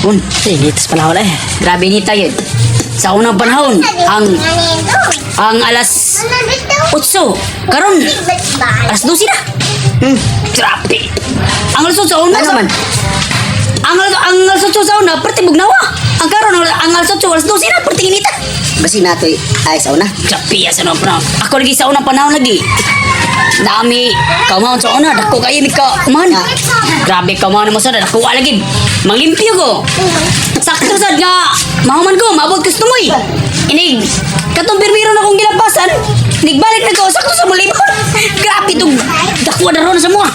Hapon. Eh, dito sa panahon eh. Grabe ni tayo. Sa unang panahon, ang alas 8. Karon alas 12 na. Grabe. Ang alas 8 sa una. Ano man? Ang alas 8 sa una, perti bugnawa. Ang karon ang alas 8, alas 12 na, perti inita. Basi natoy ay sa una. Grabe ya sa unang panahon. Ako lagi sa unang panahon lagi. Dami, kamaon sa una, dako kayo mi ka man. Grabe kamaon mo sa dako wa lagi. Manglimpyo ko. Sakto sad nga mahuman ko, maabot gusto mo eh. Inig, katong pirmiro na kong gilampasan, nigbalik na ko, sakto sa mulibon. Grabe tong dako na ron sa mua.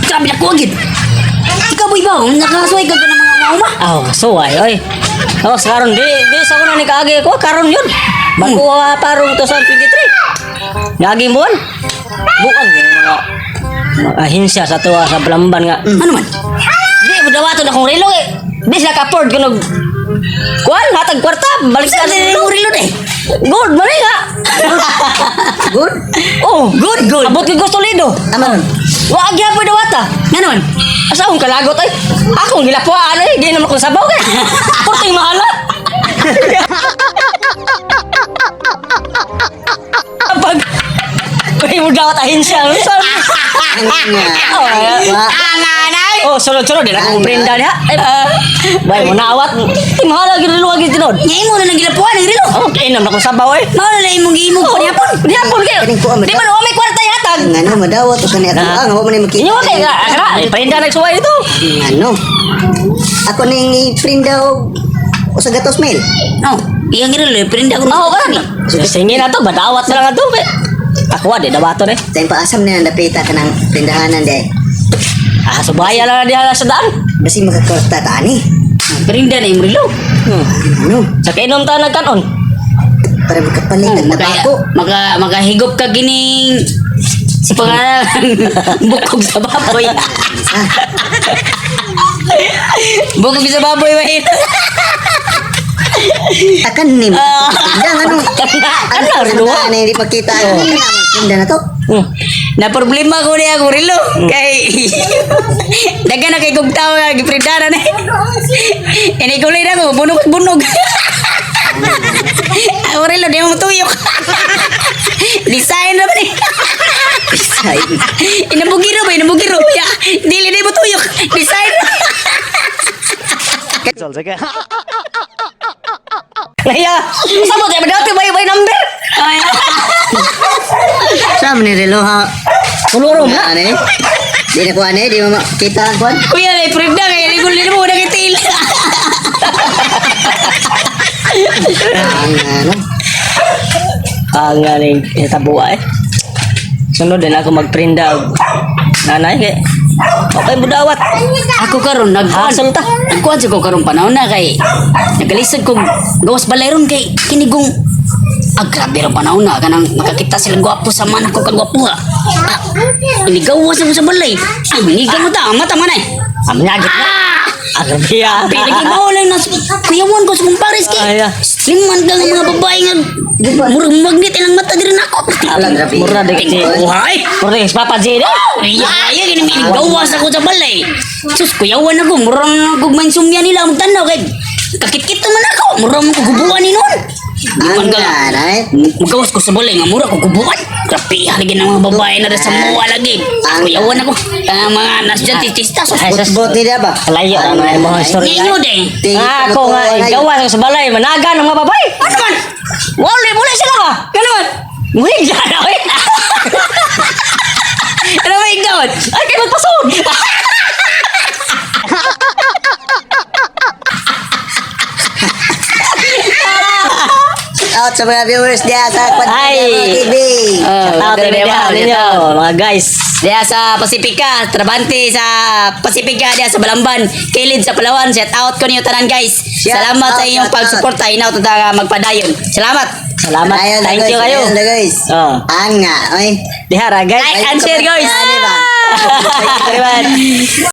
Grabe dako agid. Ikaw boy ba, nakasuway ka ng mga mauma? Oh, suway oy. Oh, sa karon di sa una ni kaagi ko karon yun. Bago pa ron 2023. Ngagi buwan. Bukan kay mga mga ahinsya sa tuwa sa Balamban nga. Ano man? Di mo dawaton akong relo eh. Di sila ka-afford kunog kuan hatag kwarta balik Sa sa mo relo eh. Gold man nga. Good. Oh, Good, good. Abot kay gusto lido. Ama ron. Wa gyapon dawata. Nga naman? Asa akong kalagot ay? Akong gilapuan ay, di naman kong sabaw kay. Purting mahala. Pag may mo dawat ahinsya. Ang nga. Oh, ay. Wa. Anganay! Oh, sunod-sunod din akong prenda diha. Ay, bay mo nawat. Ti mahala gid luwag gid tinud. Nya imo na nang gilapuan ang relo. Oh, kainom na kong sabaw eh. Mao na lang imong giimong ko nihapon. Dihapon kayo. Kaning kuha, Di man wa may kwarta yatag. Ang ano madawat o kani ako ang wa man ni makita. Inyo kay nga, akra, prenda nagsuway ito. Ang ano. Ako ning i-print og usa gatos mail. No, iyang relo prenda ko. Oh, kan. Sige na to, badawat na lang ato. Ako di dawaton eh. Sa paasam na dapita ka ng prindahanan day. Ah, subaya lang na diha sa daan. Basi makakwarta ta ani. Prenda na imong relo. Ano? Sa kainom ta nagkanon. Para makapalit Oh, ang maka, tabako. maka, makahigop ka gining si pangalan bukog sa baboy. Bukog sa baboy ba? Akan ni. Dang ano? Ano Ano relo? na hindi makita ang prinda na to. Na problema ko niya akong relo kay daga na kay kog tawo nga giprindara na. Ini kulay na ko bunog bunog. Ako relo di mo tuyok. Design na ba ni? Ay, Inabugiro ba? Inabugiro. Ya, dili na mo tuyok. Design. Naya, sa mo tayo dati bay bay number. sa man ni relo ha. Kuluro na. Ano eh? Di na ko ani, di mo makita ang kwan. Kuya, na prenda kay ni mo na kitil. Ang ano? Ang galing tabuwa eh. Sunod din ako magprinda og nanay kay. Okay budawat. Ako karon nagkuan. Hasol ta. Nagkuan sa ko karon panahon na kay nagalisod kog gawas balay ron kay kinigong ah, grabe ra panahon na kanang makakita sila gwapo sa man ako kagwapo ha. Ah, inigawas ako sa balay. Ah, mangigaw mo ta, ang mata man ay. Amnyagit na. Ah, Agrabiya. pinagimao lang na kuyawan ko sa kong pares kay. Ay, ah. Liman ka nga mga babae nga murag magnet ilang mata diri nako. Ala, grabe. Mura di kasi. Uhay. Mura di Papa J na. Iya, iya gini gawas ako sa balay. Sus, kuyawan ako, murang ako mansumya nila ang tanaw kay kakit-kit naman ako, murang ko gubuan ni noon. Di man Ang ka nanay. magawas ko sa balay nga mura ko gubuan. Grabe, haligi ng mga babae na sa muwa lagi. Kuyawan ako. Ang mga nasa titista sus. Ay, sus. Bot nila ba? Layo ang mga imong istorya. Ninyo din. Ah, ako nga gawas ako sa balay managa ng mga babae. Ano man? Wala mula sila ba? Ano man? Muhigla na oy. Ano ba ikaw? Ay kay magpasod. Out sa mga viewers diya sa Kwan Ay. TV. Oh, Shout out diba, ninyo mga guys. Diya sa Pasipika, Trabante sa Pasipika, diya sa Balamban, Kilid sa Palawan. Shout out ko niyo tanan guys. Shout Salamat sa out, inyong shout out. pagsuporta. Inaw ta magpadayon. Salamat. Salamat. Ayun na, Thank you guys. kayo. Ayun na, guys. Oh. Ang nga, oy. Dihara guys. Like and share guys. Ano ba? Thank you very much.